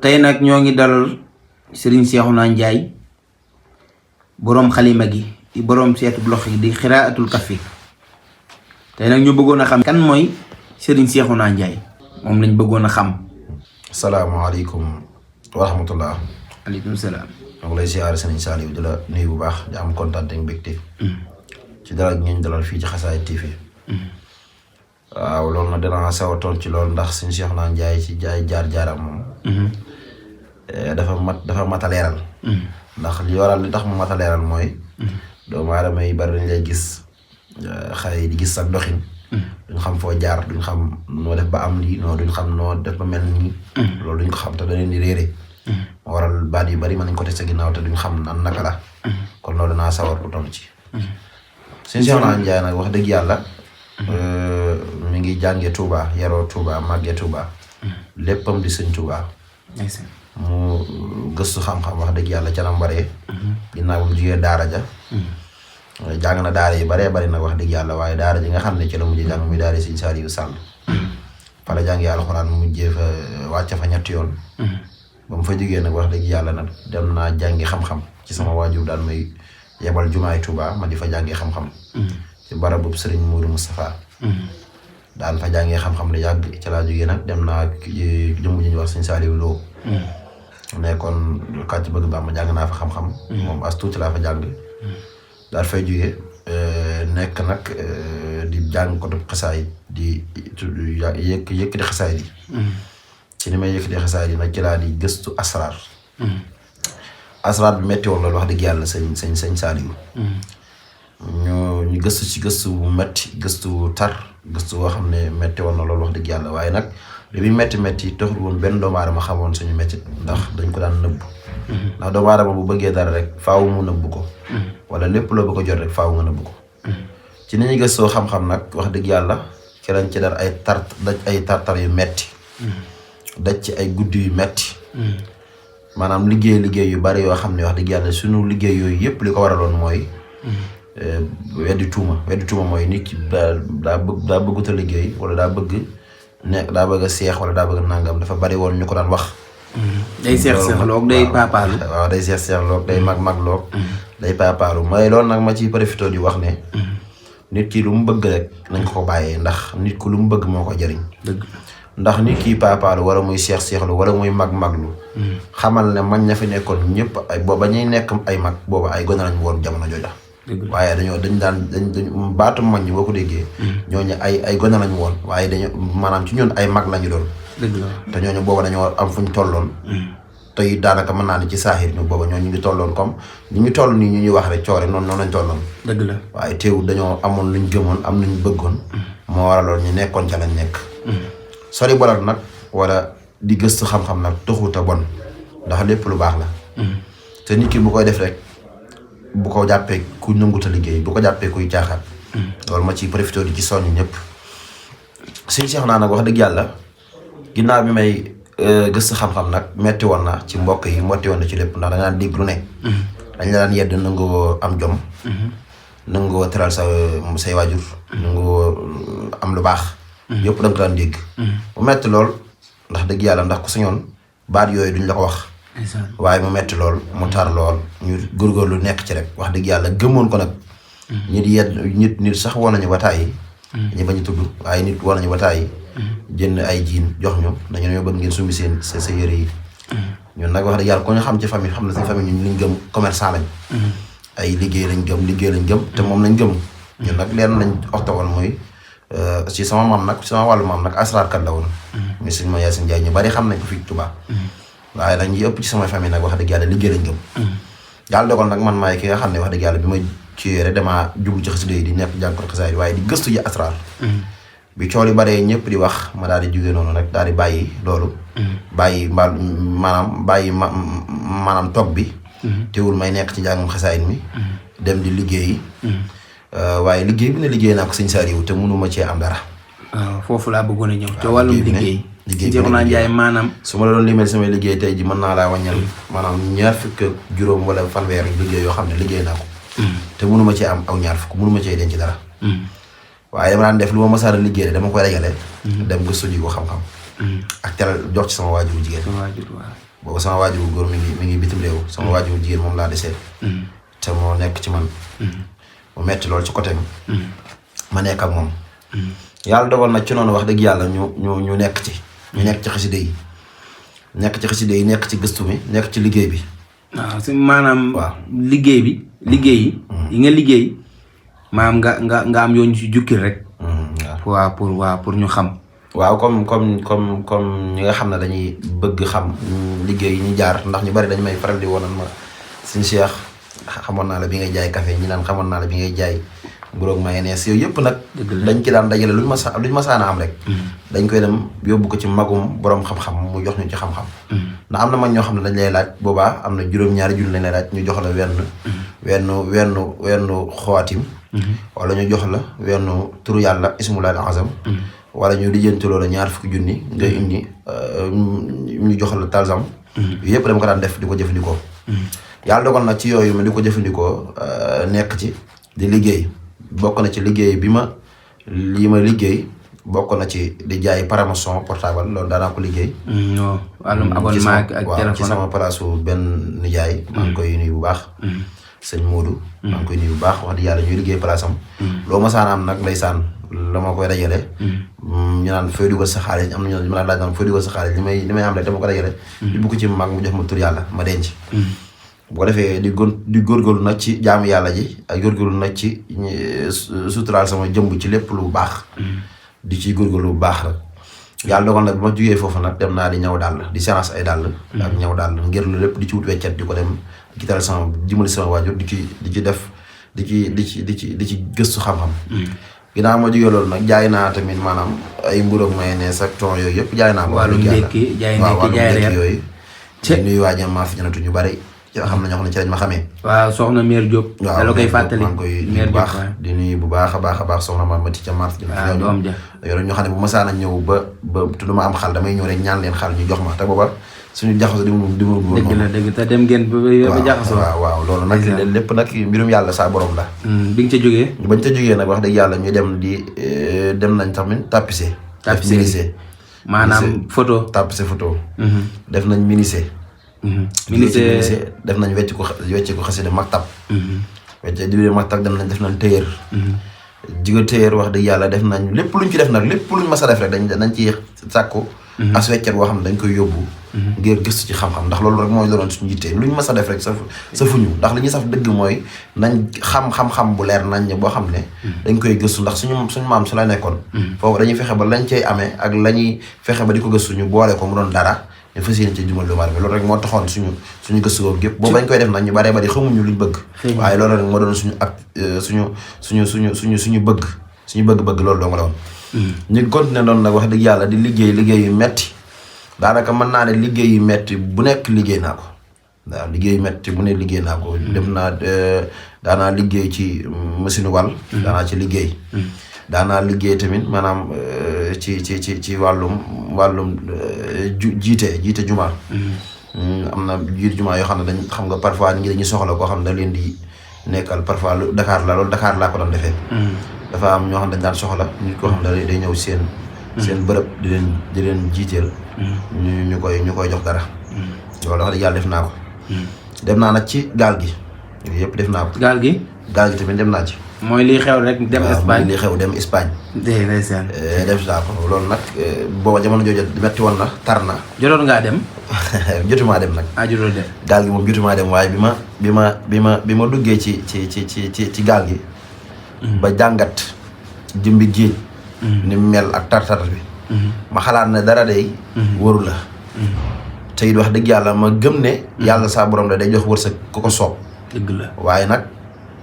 tey nag ñoo ngi dalal Serigne Cheikhouna Ndiaye boroom xalima gi di boroom seetu loxo yi di xiraatul kafi tey nag ñu bëggoon a xam kan mooy Serigne Cheikhouna Ndiaye moom lañ bëggoon a xam. asalaamaaleykum wa rahmatullah. aleykum salaam. maa ngi lay siyaare Serigne Saliou di la nuyu bu baax di am kontaan ak mbégte ci dalal ngeen dalal fii ci Xasaayid TV. waaw loolu nag danaa sawatoon ci loolu ndax Serigne Cheikhouna Ndiaye ci jaar-jaaram moom. dafa mat a leeral. ndax li tax mu mat a leeral mooy. doomu aadama yi bari dañ lay gis xale yi di gis ak doxin. duñ xam foo jaar duñ xam noo def ba am lii duñ xam noo def ba mel nii. loolu duñ ko xam te da leen di réere. moo waral baat yu bari mën nañ ko teg sa ginnaaw te duñ xam nan naka la. kon loolu danaa sawar bu toll ci. Serigne Cheikhouna Ndiaye nag wax dëgg yàlla. mi ngi jàngee Touba yaroo Touba màggee Touba. léppam di sëñ Touba. mu gëstu xam-xam wax dëgg yàlla ca la mbaree. ginnaaw bu mu jugee daara ja. jàng na daara yi baree bari nag wax dëgg yàlla waaye daara ji nga xam ne ci la mujjee jàng muy daara Serigne Saliou Sall. fa la jàngee alxuraan mujjee fa wàcc fa ñetti yoon. ba mu fa jugee nag wax dëgg yàlla nag dem naa jàngi xam-xam ci sama waajur daal may yebal jumaay Touba ma di fa jàngee xam-xam. ci barabu Serigne Mourou Moustapha. daan fa jàngee xam-xam la yàgg ci laa jógee nag dem naa jëmm ji ñuy wax Serigne Saliou Lo. nekkoon kàcc bëgg ba ma jàng naa fa xam-xam. moom as tuuti laa fa jàng. daal fay jógee nekk nag di jàng ko xasaay di yëkkati xasaay di. ci ni may yëkkati xasaay di nag ci laa di gëstu asraar. asraar bi metti woon loolu wax dëgg yàlla sëñ Saliou. ñu gëstu ci gëstu bu metti gëstu tar gëstu boo xam ne metti woon na loolu wax dëgg yàlla waaye nag li muy metti taxul woon benn doomu aadama xamoon suñu metti ndax dañ ko daan nëbb. ndax doomu aadama bu bëggee dara rek faaw mu nëbb ko. wala lépp loo bëgg ko jot rek faaw nga nëbb ko. ci ni ñuy gëstoo xam-xam nag wax dëgg yàlla ci lañ ci dar ay tartar yu metti daj ci ay guddi yu metti maanaam liggéey yu bari yoo xam ne wax dëgg yàlla suñu liggéey yooyu yëpp li ko waraloon mooy. weddi tuuma mooy nit ki daa bëggut a liggéey wala daa bëgg a seex wala daa bëgg a nàngam dafa bari woon ñu ko daan wax. day seex-seexloog day paapaalu. waaw day seex-seexloog day mag-magloog. day paapaalu mooy loolu nag ma ci profité di wax ne. nit ki lu mu bëgg rek nañ ko bàyyee ndax nit ku lu mu bëgg moo ko jëriñ. dëgg ndax nit ki paapaalu wala muy seex-seexlu wala muy mag-maglu. xamal ne mag ña fi nekkoon ñëpp ay booba ñuy nekk ay mag booba ay gone lañ woon jamono jooja. waaye dañ baatu mag ñi boo ko déggee. ñooñu ay gone lañu woon waaye maanaam ci ñun ay mag lañu doon. dëgg la te ñooñu booba dañoo am fuñ tolloon. tey daanaka mën naa ne ci saaxir ñu booba ñooñu ngi tolloon comme ñu ngi toll nii ñu ñuy wax rek coore noonu lañ tolloon. dëgg la waaye teewul dañoo amoon luñ gëmoon am luñ bëggoon. moo waraloon ñu nekkoon ca lañ nekk. sori bolal nag wala di gëstu xam-xam nag taxut a bon ndax lépp lu baax la. te nit ki bu koy def rek. bu ko jàppee ku nanguta liggéey bu ko jàppee kuy caaxaan. loolu ma ciy profité di ci soññ ñëpp. Serigne Cheikhouna nag wax dëgg yàlla ginnaaw bi may gëstu xam-xam nag metti woon na ci mbokk yi metti woon na ci lépp ndax da nga daan dégg lu ne. dañ la daan yedd nangoo am jom. nangoo teral say waajur. nangoo am lu baax. yëpp da nga ko daan dégg. bu metti lool ndax dëgg yàlla ndax ku sañoon baat yooyu duñ la ko wax. waaye mu metti lool mu tar lool ñu góorgóorlu nekk ci rek wax dëgg yàlla gëmoon ko nag. nit sax war nañu bataay yi. ñu bañ a tudd waaye nit war nañu bataay yi. jënd ay jiin jox ñu dañu ñoo bëgg ngeen sumbi sa yére yi. ñun nag wax dëgg yàlla ko ñu xam ci famille xam na suñu famille ñun liñ gëm commerçant lañ. ay liggéey lañ gëm te moom lañ gëm. ñun nag leen lañ oxta woon mooy ci sama wàllu maam nag asraarkat la woon. muy sëñ ma Yaasin Njaay ñu bari xam nañ ko fii Touba. waaye nag ñi ëpp ci sama famille nag wax dëgg yàlla liggéey lañ gëm. yàlla dogal nag man maay ki nga xam ne wax dëgg yàlla bi ma ci rek damaa jublu ci xasida yi di nekk jàng ko xasaay waaye di gëstu ji asraar. bi cool yi baree ñëpp di wax ma daal di jóge noonu nag daal di bàyyi loolu. bàyyi maanaam toog bi. teewul may nekk ci jàngum xasaay mi. dem di liggéeyi. waaye liggéey bi ne liggéey naa ko sëñ Saliou te mënuma cee am dara. waaw foofu laa bëggoon a ñëw. te wàllum liggéey. liggéey Cheikhouna Ndiaye maanaam. su ma la doon limee samay liggéey tey ji mën naa laa wàññal maanaam 20 wala fanweer liggéey yoo xam ne liggéey naa ko. te mënuma cee am aw 20 mënuma cee denc dara. waaye dama daan def lu ma mësaana liggéey dama koy dajale. dem gëstu ji ko xam-xam. ak teral jox ci sama waajur bu jigéen. boobu sama waajur bu góor mi ngi bitim réew. sama waajur bu jigéen moom laa desee. te moo nekk ci man. mu metti loolu ci côté ma nekk ak moom. yàlla dogal na ci noonu wax dëgg yàlla ñu nekk ci. ñu nekk ci xasida yi. nekk ci xasida yi nekk ci gëstu mi nekk ci liggéey bi. waaw si maanaam. waaw liggéey yi nga liggéey maanaam nga am yoon ci jukkil rek. waaw pour ñu xam. waaw comme ñi nga xam ne dañuy bëgg xam liggéey yi ñu jaar ndax ñu bari dañ may faral di wonan ma suñu Cheikh xamoon naa la bi ngay jaay café ñi naan xamoon naa la bi ngay jaay mburoog mayonnaise yooyu yëpp nag dañ ci daan dajale luñ masaana am rek dañ koy dem yóbbu ko ci magum borom xam-xam mu jox ñu ci xam-xam ndax am na mag ñoo xam ne dañ lay laaj boobaa am na juróom-ñaari junni lañ lay laaj ñu jox la wenn xawaatim wala ñu jox la wenn turu yàlla ismulaal azam wala ñu lijjanti loola 20 junni nga indi ñu jox la talsam yooyu yëpp dama ko daan def di ko jëfandikoo yàlla dogal na ci yooyu ma di ko jëfandikoo nekk ci di liggéey bokk na ci liggéey bi ma liggéey bokk na ci di jaay promotion portable loolu daanaa ko liggéey. wàllum abonnement ak téléphone ci sama place benn nijaay. maa ngi koy nuyu bu baax. sëñ Modou. maa ngi koy nuyu bu baax wax dëgg yàlla ñuy liggéey place am. loo ma saan am nag ndeysaan la ma koy dajale. ñu naan fooy dugal sa xaalis am na ñu ma laaj naan fooy dugal sa xaalis li may am rek dama ko dajale. di bugg ci mag mu jox ma tur yàlla ma denc. bu ko defee di góorgóorlu nag ci jaamu yàlla ji ak góorgóorlu nag ci suturaal sama jëmb ci lépp lu baax. di ci góorgóorlu bu baax rek. yàlla dogal nag bi ma jugee foofu nag dem naa di ñaw dàll di séance ay dàll. ak ñaw dàll ngir lu lépp di ci wut weccet di ko dem di tal sama dimbali sama waajur di ci def di ci gëstu xam-xam. ginnaaw ma jugee loolu nag jaay naa tamit maanaam ay mburoog mayonnaise ak thon yooyu yëpp jaay naa ko. wàllum ndékki jaay reer yooyu. di nuyu waa Jàmm maa fi janatu ñu bari. yoo xam ne ñoo xam ne ci lañ ma xamee. waaw soxna Mère Diop. waaw la koy fàttali maa ngi koy nuyu bu baax di nuyu bu baax a baax soxna ma Mati ca Mars. waaw doom ja yooyu ñoo xam ne bu ma saan a ñëw ba te du ma am xal damay ñëw rek ñaan leen xal ñu jox ma te booba suñu jaxasoo di ma dëgg la dëgg te dem ngeen ba jaxasoo. waaw loolu nag lépp nag mbirum yàlla saa borom la. bi nga ca jógee. bañ ca jógee nag wax dëgg yàlla ñu dem nañ tamit tapissier. tapissier maanaam photo. tapissier photo. def nañ menuisier. menuisier def nañ wecc ko xasida maktab. wecc diwle maktab def nañ téyeer. jigo téyeer wax dëgg yàlla def nañ lépp luñ ci def nag lépp luñ mas a def rek dañ ci sàkku as weccet boo xam ne dañ koy yóbbu ngir gëstu ci xam-xam ndax loolu rek mooy doon suñu yittee luñ mas a def rek sa fuñu ndax li ñuy saf dëgg mooy nañ xam-xam bu leer nañ boo xam ne dañ koy gëstu ndax suñu maam su la nekkoon foofu dañuy fexe ba lañ cay amee ak la ñuy fexe ba di ko gëstu ñu boole ko mu doon dara ñu fas yéene ci jumal lu bari loolu rek moo taxoon suñu gëstu googu gépp boobu bañ koy def nag ñu baree bari xamuñu luñ bëgg waaye loolu rek moo doon suñu ak suñu bëgg-bëgg loolu doo nga la woon ñu continuer doon nag wax dëgg yàlla di liggéey yu metti daanaka mën naa ne liggéey yu metti bu nekk liggéey naa ko waaw liggéey yu metti bu ne liggéey naa ko def naa daanaa liggéey ci machine wàll daanaa ci liggéey daanaa liggéey tamit maanaam ci wàllum jiite juma am na jiite juma yoo xam ne dañ xam nga parfois nit ñi dañuy soxla koo xam ne da leen di nekkal parfois lu Dakar laa ko doon defee dafa am ñoo xam ne dañ daan soxla nit koo xam ne day ñëw seen bërëb di leen jiiteel ñu koy jox dara loolu wax dëgg yàlla def naa ko dem naa nag ci gaal gi yooyu yëpp def naa ko gaal gi tamit dem naa ci mooy liy xew rek dem Espagne liy xew dem Espagne ndeysaan def naa ko loolu nag booba jamono jooju metti woon na tar na jotoon ngaa dem jotumaa dem nag jotoo dem gaal gi moom jotumaa dem waaye bi ma duggee ci gaal gi ba jàngat jëmbi géej ni mel ak tartar bi ma xalaat ne dara day wóoru la te it wax dëgg yàlla ma gëm ne yàlla saa borom da day jox wërsëg ku ko soob dëgg la waaye nag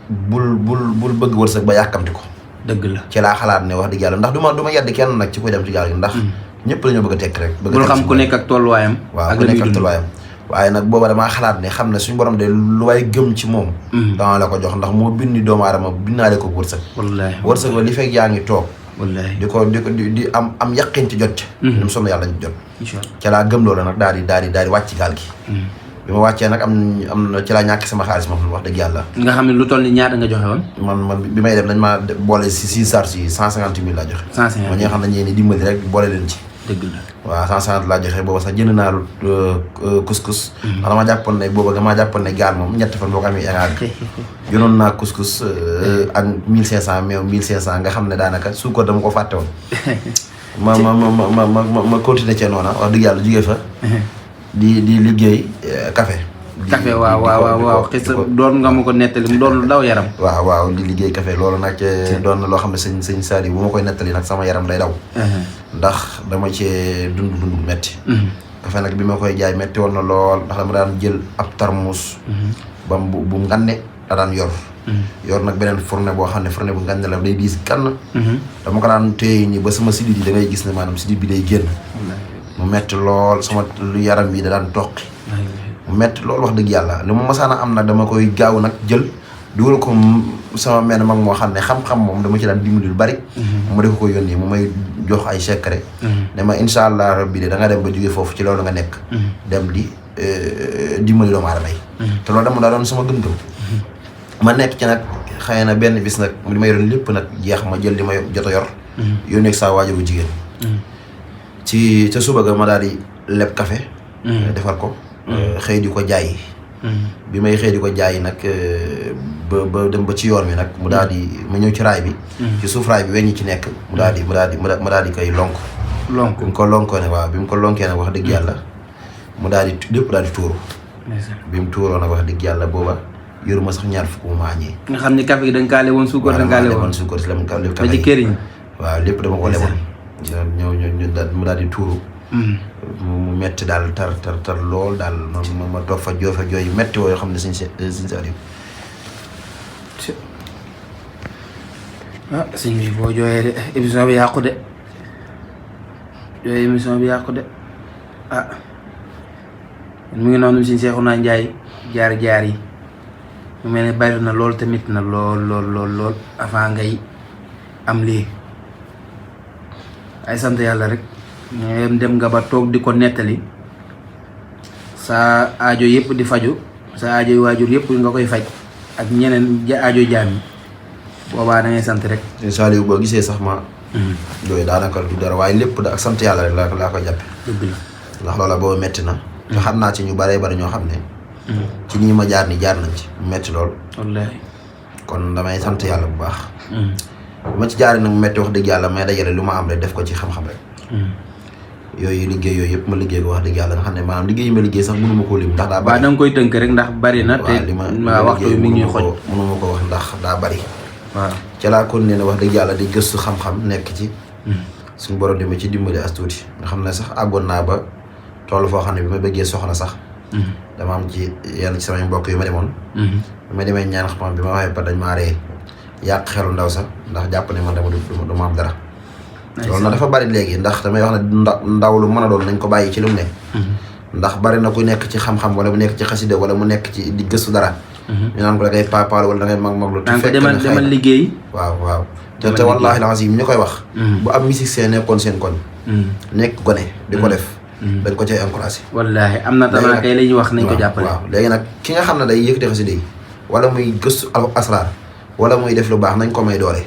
bul bëgg wërsëg ba yàkkamti ko dëgg la ci laa xalaat ne wax dëgg yàlla ndax du ma yedd kenn nag ci koy dem ci gaal gi ndax ñëpp la ñoo bëgg a tekk rek bul xam ku nekk ak tolluwaayam waaw ku nekk ak tolluwaayam waaye nag booba damaa xalaat ne xam ne suñu borom de lu waay gëm ci moom dama la ko jox ndax moo bindi doomu aadama bindaale ko wërsëg wërsëg ba li fekk yaa ngi toog di am yaqin ci jot ci ni mu sonn yàlla ñu jot ca laa gëm loolu nag daal di wàcc gaal gi bi ma wàccee nag am na ci laa ñàkk sama xaalis moom wax dëgg yàlla nga xam ne lu toll ni ñaata nga joxe woon man bi may dem dañ maa boole si 6 charges yi 150 000 laa joxe ma ñi nga xam ne ñee ni dimbali rek boole leen ci dëgg la waaw 150 laa joxe booba sax jënd naa lu couscous ndax dama jàppoon ne booba damaa jàppoon ne gaal moom ñett fan boo ko amee égaag jëndoon naa couscous ak 1500 meew 1500 nga xam ne daanaka suukar dama ko fàtte woon ma continuer cee noona wax dëgg yàlla jógee fa di liggéey café waaw xis doon nga ma ko nettali mu doon lu daw yaram waaw di liggéey café loolu nag doon na loo xam ne sëñ Saliou bu ma koy nettali nag sama yaram day daw ndax dama cee dund metti café nag bi ma koy jaay metti woon na lool ndax dama daan jël ab tarmuus ba bu nganne da daan yor nag beneen fourne boo xam ne fourne bu nganne la day diis gann dama ko daan téye ni ba sama sidit yi da ngay gis ne maanaam sidit bi day génn mu metti lool sama lu yaram bi da daan toqi mu metti loolu wax dëgg yàlla li ma masaana am nag dama koy gaaw nag jël dugal ko sama menn mag moo xam ne xam-xam moom dama ci daan dimbali lu bari mu def ko yónnee mu may jox ay secret ne ma incha allah rabbi de da nga dem ba jógee foofu ci loolu nga nekk dem di dimbali doomu aadama yi te loolu dama daa doon sama gëm-gëm ma nekk ci nag xëy na benn bis nag li ma yoroon lépp nag jeex ma jël li ma jot a yor yónnee saa waajuru jigéen ci ca suba ga ma daal di leb café defar ko xëy di ko jaay bi may xëy di ko jaay nag ba dem ba ci yoon wi nag mu daal di ma ñëw ci raay bi ci suuf raay bi weñ ñi ci nekk mu daal di koy lonk bi mu ko lonkoo ne waaw bi mu ko lonkee nag wax dëgg yàlla mu daal di lépp daal di tuuru bi mu tuuroo nag wax dëgg yàlla booba yoruma sax ñaar fukk mu maañee nga xam ni café gi da nga kaa lewoon suukar da nga kaa lewoon suukar si la mu ka lépp ba ci këriñ waaw lépp dama ko leboon ñu mu daal di tuuru mu metti daal tar lool daal ma toog fa jooy yu metti woo yoo xam ne suñ Saliou sëñ bi boo jooyee de émission bi yàqu de mu ngi noonu suñ Seexuna Njaay jaar yi mu mel ne bari na lool tamit na lool avant ngay am lii ay sant yàlla rek dem nga ba toog di ko nettali sa aajo yëpp di faju sa aajo waajur yëpp nga koy faj ak ñeneen aajo jaam yi boobaa da ngay sant rek. Saliou boo gisee sax ma. yooyu daanaka du dara waaye lépp da ak sant yàlla rek laa ko jàppe dëgg la ndax loola boobu metti na. te xam naa ci ñu bari ñoo xam ne. ci nii ma jaar ni jaar nañ ci mu metti lool. wallaahi. kon damay sant yàlla bu baax. bu ma ci jaaree nag mu metti wax dëgg yàlla may dajale lu ma am rek def ko ci xam-xam rek. yooyu yëpp ma liggéey ko wax dëgg yàlla nga xam ne maanaam liggéey yi ma liggéey sax mënuma koo lim ndax daa bari. waaw da nga koy tënk rek ndax bari na. te waxtu mi ngi ñuy xoj mënuma ko wax ndax daa bari. waaw ca laa kon ne wax dëgg yàlla di gëstu xam-xam nekk ci. suñu borom dama ci dimbali as tuuti nga xam ne sax àggoon naa ba toll foo xam ne bi ma bëggee soxna sax. dama am ci yenn ci samay mbokk yu ma demoon. bi ma demee ñaan xam bi ma waxee ba dañ maa ree yàq xelu ndaw sax ndax jàpp ne man dama du ma am dara. loolu nag dafa bari léegi ndax damay wax ne ndaw lu mën a doon nañ ko bàyyi ci lu mu ne. ndax bari na ku nekk ci xam-xam wala mu nekk ci xasida wala mu nekk ci di gëstu dara. ñu naan ko da ngay papaal wala da ngay mag lu. te demal liggéey. waaw te wallaahi lazim ñu koy wax. bu am musicien nekkoon seen koñ. nekk gone di ko def. dañ ko cay encouragé. wallaahi am na tamit kay la ñuy wax nañ ko jàppale. waaw léegi nag ki nga xam ne day yëkkati xasida yi wala muy gëstu asraar wala muy def lu baax nañ ko may doole.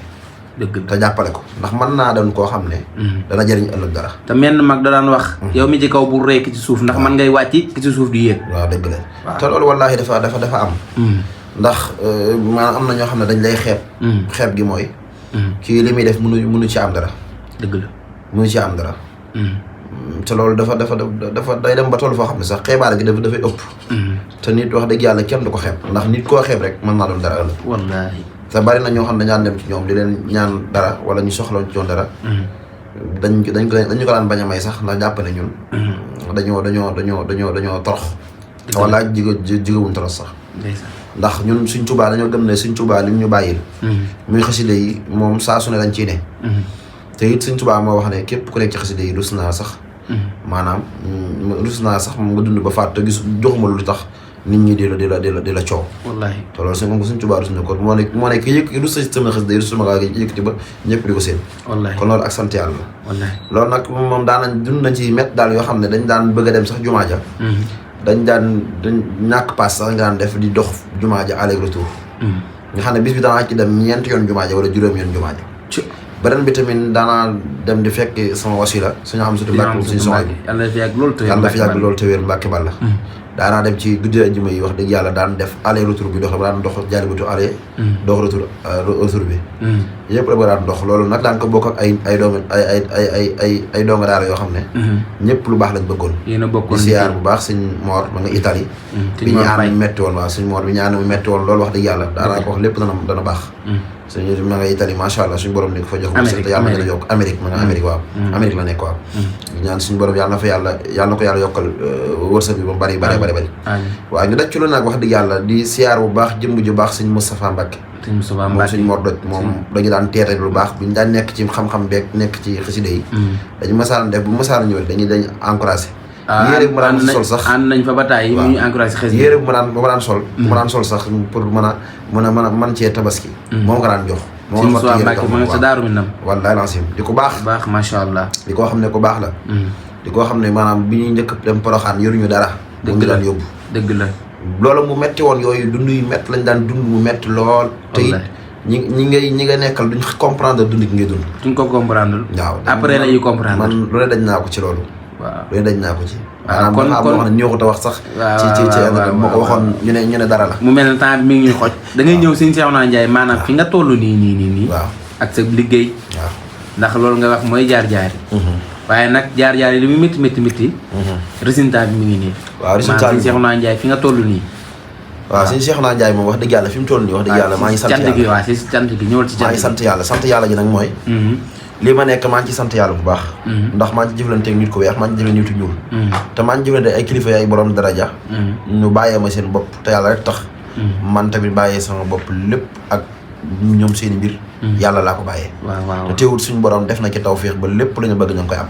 dëgg te jàppale ko ndax mën naa doon koo xam ne. dana jëriñ ëllëg dara. te menn mag da daan wax. yow mi ci kaw bu rëy ki ci suuf ndax man ngay wàcc ki ci suuf di yéeg. waaw dëgg la te loolu wallaahi dafa am. ndax maanaam am na ñoo xam ne dañ lay xeeb. xeeb gi mooy. kii li muy def mënu ci am dara. dëgg la mënu ci am dara. te loolu dafa day dem ba toll foo xam ne sax xeebaare gi dafay ëpp. te nit wax dëgg yàlla kenn du ko xeeb. ndax nit koo xeeb rek mën naa doon dara ëllëg. wallaahi. te bari na ñoo xam ne dañu daan dem ci ñoom di leen ñaan dara wala ñu soxla ci ñoom dara. dañ ko daan bañ a may sax ndax jàpp ne ñun. dañoo torox. wala jigéewuñ torox sax. ndax ñun Sëñ Tuubaa dañoo gëm ne Sëñ Tuubaa lim ñu bàyyil. muy xasida yi moom saa su ne dañ ciy ne. te it Sëñ Tuubaa moo wax ne képp ku nekk ci xasida yi rus naa sax. maanaam rus naa sax moom nga dund ba faat te gis joxuma lu tax. nit ñi di la coow. wallaahi te loolu moom Sëñ Tuubaa rus na ko moo ne ki yëg rus sa sama xasida yi rus sama gaa gi yëkkati ba ñëpp di ko seen. wallaahi kon loolu ak sant yàlla la. wallaahi loolu nag moom dund nañ ci met daal yoo xam ne dañ daan bëgg a dem sax jumaa ja. dañ ñàkk paas sax nga daan def di dox jumaa ja aller retour. nga xam ne bis bi danaa ci dem ñeent yoon jumaa ja wala juróom yoon jumaa ja. beneen bi tamit daanaa dem di fekk sama wasila suñu xam surtout Mbàkke suñu soxla bi yàlla fi yàgg loolu te wér yàlla fi yàgg loolu te wér Mbàkke Balla daanaa dem ci guddi ajjuma yi wax dëgg yàlla daan def aller retour bi dox daan dox jaalibatu aller dox retour bi yëpp la ba daan dox loolu nag daan ko bokk ak ay doomu ay donga daara yoo xam ne ñëpp lu baax lañ bëggoon yéen a bokkoon di siyaar bu baax suñ moor ma nga Italie bi ñaan mu metti woon waaw suñ moor bi ñaan mu metti woon loolu wax dëgg yàlla daanaa ko wax lépp dana baax suñu ma nga Italie macha allah suñu borom ni ko fa jox te yàlla gën a yokk Amérique ma nga Amérique waaw Amérique la nekk waaw ñaan suñu borom yàlla na fa yàlla ko yàlla yokkal wërsëg bi ba bari waaw ñu daj ci lu nag wax dëgg yàlla di siyaar bu baax jëmb ju baax suñ Moustapha Mbacke moom suñ Mor doj moom dañu daan teete lu baax buñu daan nekk ci xam-xam beeg nekk ci xasida yi dañu masaan def bu masaan ñëwee dañ encouragé yére bu ma daan sol sax ànd nañ fa ba tàyyi mu ñu encouragé xasida yére bu ma daan sol sax pour mën cee tabaski moom nga daan jox moom Moustapha Mbacke moom sa Daaru Minam wallaay lancim di ko baax macha allah di koo xam ne ko baax la di koo xam ne maanaam bi ñuy njëkk dem Poroxaan yoruñu dara mu ngi daan yóbbu dëgg la loolu mu metti woon yooyu dund yu metti lañ daan dund mu metti lool te it ñi nga nekkal duñ comprendre dund gi ngay dund duñ ko comprendre waaw après la ñuy comprendre man lu ne dañ naa ko ci loolu waaw lu ne dañ naa ko ci waaw kon maanaam wax ne ñëwut a wax sax ci moo ko waxoon ñu ne dara la mu mel ne temps bi mi ngi ñuy xoj da ngay ñëw sëñ Cheikhouna Ndiaye maanaam fi nga toll nii waaw ak sa liggéey waaw ndax loolu nga wax mooy jaar-jaar waaye nag jaar-jaar yi li mu métti résultat bi mi ngi nii waaw résultat bi sëñ Cheikhouna Ndiaye fi nga toll nii waaw sëñ Cheikhouna Ndiaye moom wax dëgg yàlla fi mu toll nii wax dëgg yàlla maa ngi sant yàlla waaw si cant gi ñëwal ci cant gi sant yàlla ji nag mooy lii ma nekk maa ngi ci sant yàlla bu baax ndax maa ngi ci jëflanteeg nit ku weex maa ngi ci jëflante nit ku ñuul te maa ngi jëflante ay kilifa ay borom daraja ñu bàyyee ma seen bopp te yàlla rek tax man tamit bàyyee sama bopp lépp ak ñoom seen i mbir yàlla laa ko bàyyee te teewul suñu borom def na ci tawfeex ba lépp la ñu bëgg ñu ngi koy am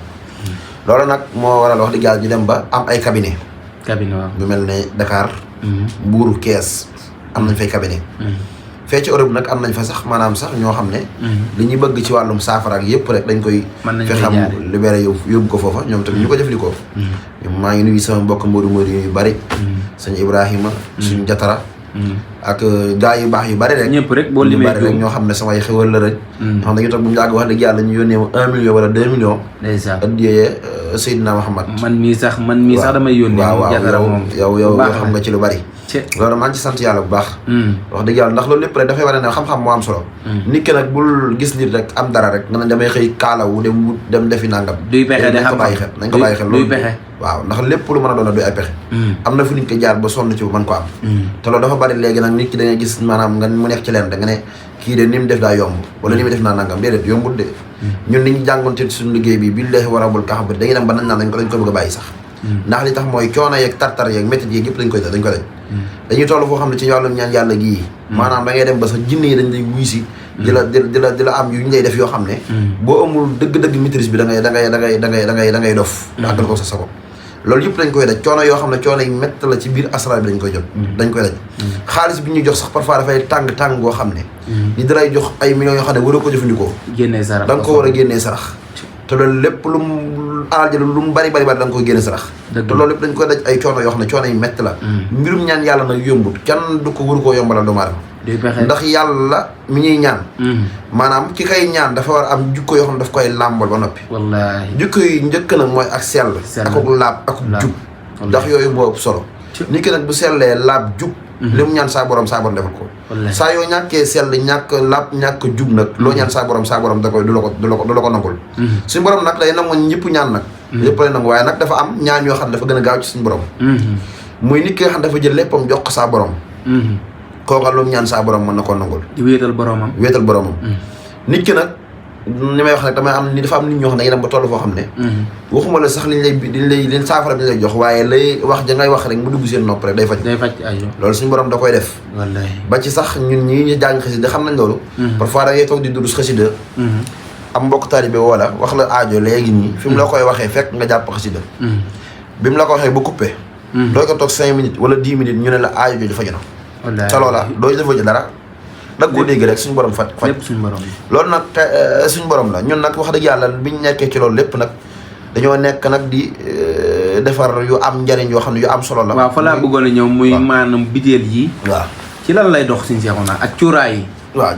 loolu nag moo waral wax dëgg yàlla ñu dem ba am ay cabinet waaw ñu mel ne Dakar Mbuur Kees am nañ fay cabinet fee ci Europe nag am nañ fa sax maanaam sax ñoo xam ne li ñuy bëgg ci wàllum saafara ak yëpp rek dañ koy fexe xam libéré yóbbu ko foofa ñoom tamit ñu ko jëfandikoo maa ngi nuyu sama mbokk Modou yu bari sëñ Ibrahima suñ Jatara ak gaa yu baax yu bari rek ñëpp rek boo limee bari rek ñoo xam ne samay xewal la rek ñoo xam ne dañu toog bu mu yàgg wax dëgg yàlla ñu yónnee ma 1 million wala 2 millions addiyee Seydina Muhammad man mii sax damay yónnee waaw yow xam nga ci lu bari loolu maa ngi ci sant yàlla bu baax wax dëgg yàlla ndax loolu lépp rek dafay wane ne xam-xam moo am solo nit ki nag bul gis nit rek am dara rek nga ne damay xëy kaalawu dem defi nangam duy pexe nañ ko bàyyi xel duy pexe waaw ndax lépp lu mën a doon duy ay pexe am na fu nit ko jaar ba sonn ci bu mën ko am te loolu dafa bari léegi nag nit ki da ngay gis maanaam nga mu nekk ci leen da nga ne kii de ni mu def daa yomb wala ni mu def naa nangam déedéet yombut de ñun ni ñu jàngoonte suñu liggéey bi billahi wa rabbul kaaba dañuy dem ba nañ naan dañ ko bëgg a bàyyi sax ndax li tax mooy coono yeeg tartar yeeg métti yeeg yëpp dañ ko dañ dañuy toll foo xam ne ci wàllum ñaan yàlla gii maanaam da ngay dem ba sax jinne yi dañ lay wuy si di la am yu ñu lay def yoo xam ne boo amul dëgg-dëgg maîtrise bi da ngay dof àggal ko sa sago loolu yëpp dañ koy daj coono yoo xam ne coono yi métti la ci biir asrar bi dañ koy daj xaalis bi ñuy jox sax parfois dafay tàng goo xam ne ni dalay jox ay millions yoo xam ne waroo ko jëfandikoo da nga ko war a génnee sarax te loolu lépp lu mu alal ji lu mu bari da nga koy génne sarax te loolu lépp dañ koy daj ay coono yoo xam ne coono yi métti la mbirum ñaan yàlla nag yombut kenn du ko waru koo yombalal doomu aadama ndax yàlla mi ñuy ñaan maanaam ki koy ñaan dafa war a am jukko yoo xam ne daf koy làmbal ba noppi wallaahi jukko yi njëkk nag mooy ak sell akuk laab akuk jub ndax yooyu moo ëpp solo nit ki nag bu sellee laab jub li mu ñaan saa borom defal ko saa yoo ñàkkee sell ñàkk laab ñàkk jub nag loo ñaan saa borom da koy du la ko nangul suñu borom nag day nangu ñëpp ñaan nag ñëpp lay nangu waaye nag dafa am ñaan yoo xam ne dafa gën a gaaw ci suñu borom muy nit ki nga xam dafa jël léppam jox ko saa borom kooka lu mu ñaan saa borom mën na koo nangul di wéetal boromam nit ki nag ni may wax nag damay am ni dafa am nit ñoo xam ne dañuy dem ba toll foo xam ne waxuma la sax liñ saafara bi ñu lay jox waaye lay wax ja ngay wax rek mu dugg seen nopp rek day faj loolu suñu borom da koy def ba ci sax ñun ñii ñu jàng xasida xam nañ loolu parfois da ngay toog di durus xasida am mbokk taalibe wala wax la aajo léegi nii fi mu la koy waxee fekk nga jàpp xasida bi mu la ko waxee ba coupé doo ko toog 5 minutes wala 10 minutes ñu ne la aajo jooju faju na te loola doo defoo ci dara da nga koo dégg rek suñu borom faj loolu nag te suñu borom la ñun nag wax dëgg yàlla biñ nekkee ci loolu lépp nag dañoo nekk nag di defar yu am njariñ yoo xam ne yu am solo la waaw fa laa bëggoon a ñëw muy maanaam biteel yi waaw ci lan lay dox suñu Cheikhouna ak cuuraay yi waaw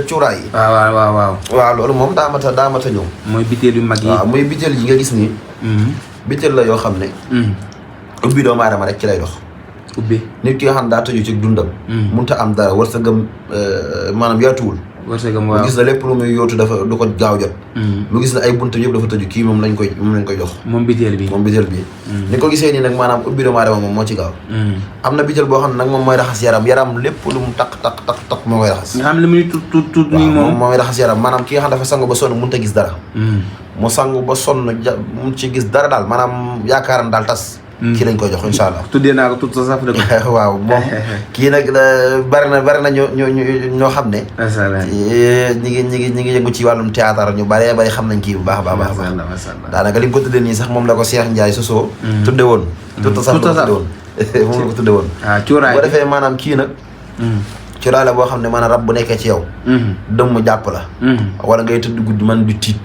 cuuraay yi. waaw loolu moom daa mat a ñëw. mooy biteel yu mag yi. waaw muy biteel yi nga gis nii. biteel la yoo xam ne. ubbi doomu aadama rek ci lay dox. ubbi nit ki nga xam ne daa tëju ci dundam. mënut a am dara war sa gëm maanaam yaatuwul. wërsëgam waaw mu gis na lépp lu muy yóotu dafa du ko gaaw jot. mu gis na ay buntu yëpp dafa tëju kii moom lañ koy jox. moom biteel bi ni ko gisee nii nag maanaam ubbi doomu aadama moom moo ci gaaw. am na biteel boo xam ne nag moom mooy raxas yaram lépp lu mu takk moo koy raxas. nga xam ne muy tuut nii moom mooy raxas yaram maanaam ki nga xam dafa sangu ba sonn mënut a gis dara. mu sangu ba sonn mu ci gis dara daal maanaam yaakaaram daal tas. kii lañ koy jox incha allah. tuddee naa ko tuut sa saf dëgg. waaw moom kii nag bari na ñoo xam ne. macha allah ñi ngi yëngu ci wàllum théâtre ñu bari xam nañ kii bu baax a baax. daanaka li nga ko tuddee nii sax moom la ko Cheikh Ndiaye Soso. tudde woon. tuut sa saf la ko tudde woon moom la ko tudde woon. cuuraay boo defee maanaam kii nag. cuuraay la boo xam ne maanaam rab bu nekkee ci yow. dëmm jàpp la. wala ngay tëdd guddi man di tiit.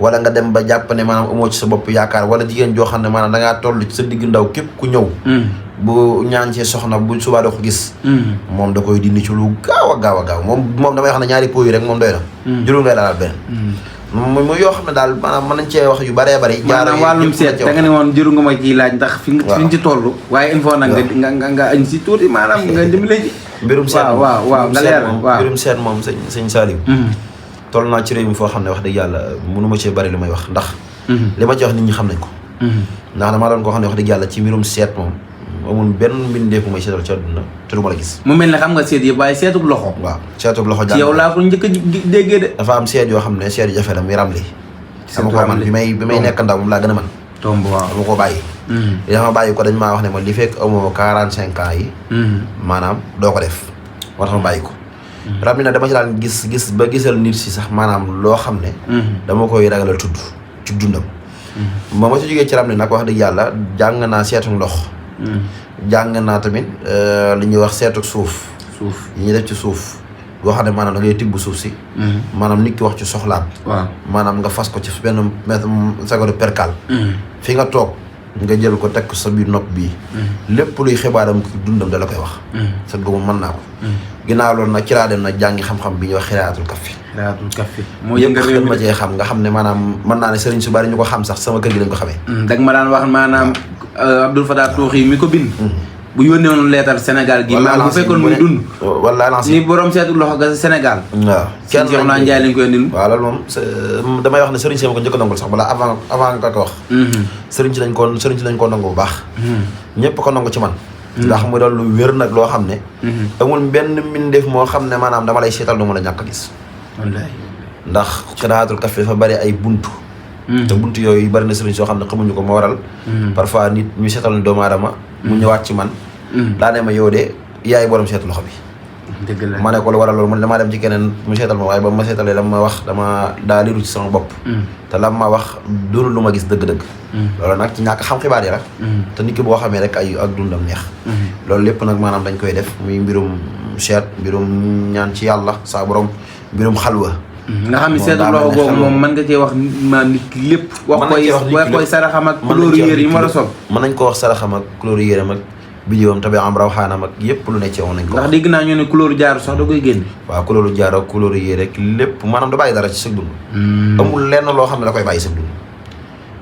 wala nga dem ba jàpp ne maanaam amoo ci sa bopp yaakaar wala jigéen joo xam ne maanaam da ngaa toll ci sa digg ndaw képp ku ñëw. bu ñaan ci soxna bu subaa doo ko gis. moom da koy dindi ci lu gaaw a gaaw moom damay wax ne ñaari po yi rek moom doy na. jurul ngay daal benn. muy yoo xam ne daal maanaam mën nañ cee wax yu bëree bëri. maanaam wàllum seet da nga ne woon jëru nga ma ciy laaj ndax fi nga ci toll. waaye il faut nag nga añ si tuuti maanaam nga dimbale ci. mbirum seet waaw nga leeral waaw mbirum seet moom sëñ Saliou. toll naa ci réew mi foo xam ne wax dëgg yàlla mënu ma cee bëri li may wax ndax. li ma ci wax nit ñi xam nañ ko. ndax damaa doon koo xam ne wax dëgg yàlla ci mbirum seet moom amul benn mbindeef bu may seetal ci àdduna te du ma la gis. mu mel ne xam nga seet yëpp waaye seetub loxo. waaw seetub loxo ci yow laa ko njëkk a déggee de. dafa am seet yoo xam ne seet yu jafe la muy ramli. sama ko man bi may nekk ndaw moom laa gën a man tomb waaw dama ko bàyyi. li ma bàyyi ko dañ maa wax ne ma li fekk amoo 45 ans yi. maanaam doo ko def moo tax ma bàyyi ko. rab mi nag dama ci daan gis ba gisal nit si sax maanaam loo xam ne. dama koy ragalal tudd ci dundam. ba ma ci jógee ci rab mi nag wax dëgg yàlla jàng naa seetu ndox. jàng naa tamit li ñuy wax seetu suuf. yi ñuy def ci suuf. boo xam ne maanaam da ngay tibb suuf si. maanaam nit ki wax ci soxlaam. waaw maanaam nga fas ko ci benn sagaru perkal. fi nga toog nga jël ko teg ko sa biir nopp bii. lépp luy xibaaram dundam da la koy wax. sa góobu mën naa ko. ginnaaw loolu nag ci laa dem nag jàngi xam-xam bi ñuy wax xiraatul kaffi. moo yëngal réew mi ma cee xam nga xam ne maanaam mën naa ne sëriñ su bari ñu ko xam sax sama kër gi lañ ko xamee. dag ma daan wax maanaam Abdoul Fatah Tooxi mi ko bind. bu yónnee woon leetar Sénégal gi. maanaam bu fekkoon muy dund. wala ni borom seetu loxo ga Sénégal. waaw kenn Cheikh naa Ndiaye lañ koy indil. waaw loolu moom damay wax ne sëriñ si ma ko njëkk a nangul sax balaa avant nga ko wax. sëriñ si lañ ko nangu bu baax. ñëpp ko nangu ci man. ndax mu doon lu wér nag loo xam ne. amul benn mbindeef moo xam ne maanaam dama lay seetal du mën a ñàkk a gis. wallaahi. ndax xiraatul kaffi dafa bari ay buntu. te buntu yooyu bari na sëriñ soo xam ne xamuñu ko moo waral. parfois nit ñu seetal ne doomu aadama mu ñëwaat ci man. daa ne ma yow de yaay borom seetu loxo bi. dëgg la ma ne ko lu waral loolu man damaa dem ci keneen mu seetal ma waaye ba ma seetalee la ma wax dama daa liru ci sama bopp. te la ma wax doonul lu ma gis dëgg-dëgg. loolu nag ci ñàkk xam xibaar yi la. te nit ki boo xamee rek ay ak dundam neex. loolu lépp nag maanaam dañ koy def muy mbirum seet mbirum ñaan ci yàlla saa borom mbirum xalwa. nga xam ne seetu loxo boobu moom mën nga cee wax ma nit ki lépp. wax koy saraxam ak couleur yére yi mu war a sol. mën nañ ko wax saraxam ak couleur yére mag bidiwam tabi am raw xaanam ak yëpp lu ne ci woon nañ ko. ndax dégg naa ñu ne couleur jaaru sax da koy génne. waaw couleur jaaru ak couleur yére rek lépp maanaam da bàyyi dara ci sa dund. amul lenn loo xam ne da koy bàyyi sa dund.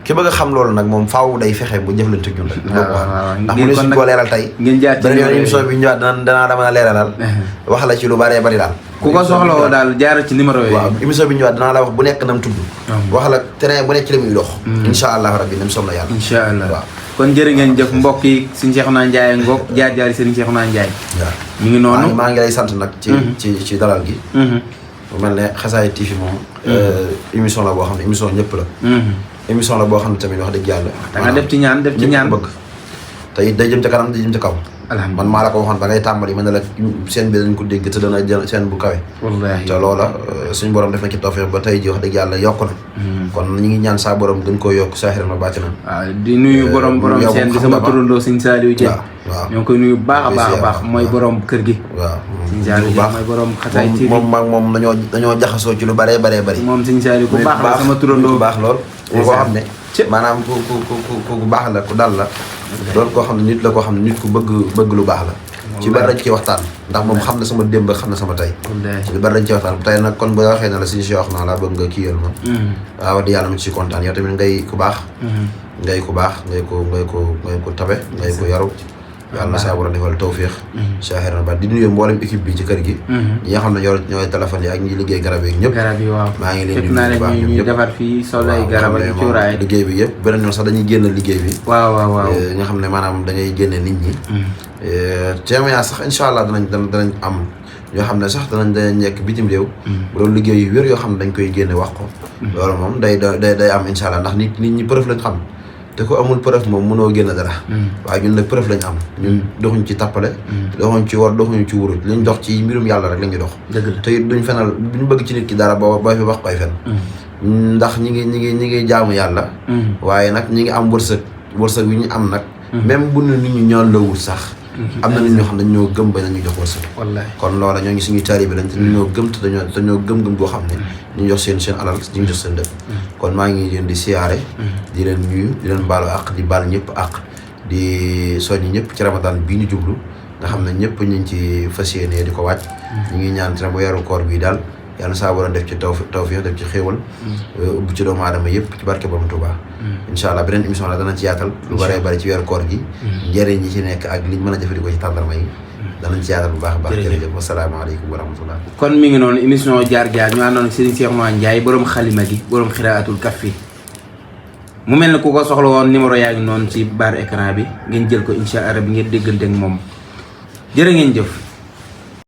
ki bëgg a xam loolu nag moom faaw day fexe bu jëflante ñun rek. ndax mu ne suñ ko leeral tey. ngeen jaar ci beneen émission bi ñëwaat danaa dama leeralal. wax la ci lu bëree bëri daal. ku ko soxlawoo daal jaar ci numéro yooyu. waaw émission bi ñëwaat danaa la wax bu nekk nam tudd. wax la terrain bu nekk ci la muy dox. incha allah rabbi nam som na yàlla. incha allah waaw kon jërë ngeen jëf mbokk yi Serigne Cheikhouna Ndiaye ngoog jaar jaari Serigne Cheikhouna Ndiaye. waaw mi ngi noonu maa ngi lay sant nag. ci dalal gi. bu mel ne Xasaayid TV moom. émission la boo xam ne émission ñëpp la. émission la boo xam ne tamit wax dëgg yàlla. da nga def ci ñaan bëgg te it day jëm ca kanam day jëm ca kaw. man maa la ko waxoon ba ngay tàmbali ma ne la seen bi dañ ko dégg te dana jël seen bu kawe. wallaahi te loola suñu borom def na ci tawfeex ba tey ji wax dëgg yàlla yokk na. kon ñu ngi ñaan saa borom gën koo yokk saaxiran ma bàcc na. waaw di nuyu borom seen bi sama turandoo Sëñ Saliou Dieng. waaw ñoo ngi koy nuyu baax a baax a baax mooy borom kër gi. waaw Sëñ Saliou Dieng mooy borom Xasaayid TV moom dañoo jaxasoo ci lu bëree bëri. moom Sëñ Saliou ku baax la sama turandoo baax lool. koo xam ne maanaam ku baax la ku dal la doon koo xam ne nit la koo xam ne nit ku bëgg lu baax la ci bari dañ ci waxtaan ndax moom xam na sama démb xam na sama tey ci bari dañ ci waxtaan tey nag kon ba waxee na la suñu Cheikh naa laa bëgg nga kii yal ma waaw di yàlla ma ci kontaan yow tamit ngay ku baax ngay ko tabe ngay ko yaru yàlla na saa war a defal tawfiix Cheikh ba di nuyu mboolem équipe bi ci kër gi ñi nga xam ne ñooy téléphone yi ak ñi liggéey garab yi ñëpp maa ngi leen di nuyu bu baax ñoom ñëpp defar fii sol ay garab ak cuuraay liggéey bi yëpp beneen yoon sax dañuy génn liggéey bi waaw nga xam ne maanaam da ngay génne nit ñi témoignage sax incha allah danañ am yoo xam ne sax danañ nekk bitim réew bu doon liggéey yu wér yoo xam ne dañ koy génne wax ko loolu moom day am incha allah ndax nit ñi preuve lañ xam te ko amul preuve moom mënoo génn dara waaye ñun nag preuve lañ am ñun doxuñ ci tappale doxuñ ci war doxuñu ci wuruj liñ dox ci mbirum yàlla rek la ñuy dox te it duñ fenal duñ bëgg ci nit ki dara boo fi wax koy fen ndax ñi ngi jaamu yàlla waaye nag ñi ngi am wërsëg wi ñu am nag même bu nit ñi ñoo lawul sax am na nit ñoo xam ne dañoo gëm ba nañu jox wërsëg kon loola ñoo ngi suñuy taalibe lañ te ñoo gëm te dañoo gëm-gëm boo xam ne ñu jox seen alal ñu jox seen dëkk kon maa ngi leen di siyaare di leen nuyu di leen baalu àq di baal ñëpp àq di soññi ñëpp ci ramadan bii ñu jublu nga xam ne ñëpp ñu ngi ci fas yéene di ko wàcc ñu ngi ñaan ci weeru koor bii daal yàlla saa war a def ci tawfiix def ci xéewal ubbi ci doomu aadama yëpp ci barke Borom Tuubaa incha allah beneen émission la danañ ci yaatal lu bëree bëri ci weeru koor gi njëriñ ñi ci nekk ak liñ mën a jëfandikoo ci tàndarma yi danañ ci yaatal bu baax a baax jërëjëf wasalaamaaleykum wa rahmatullah kon mi ngi noonu émission jaar-jaar ñu àndoon ak Serigne Cheikhouna Ndiaye borom xalima gi borom xiraatul kafi mu mel ne ku ko soxla woon numéro yaa ngi noonu ci barre écran bi ngeen jël ko incha allah bi ngeen déggante ak moom jërë ngeen jëf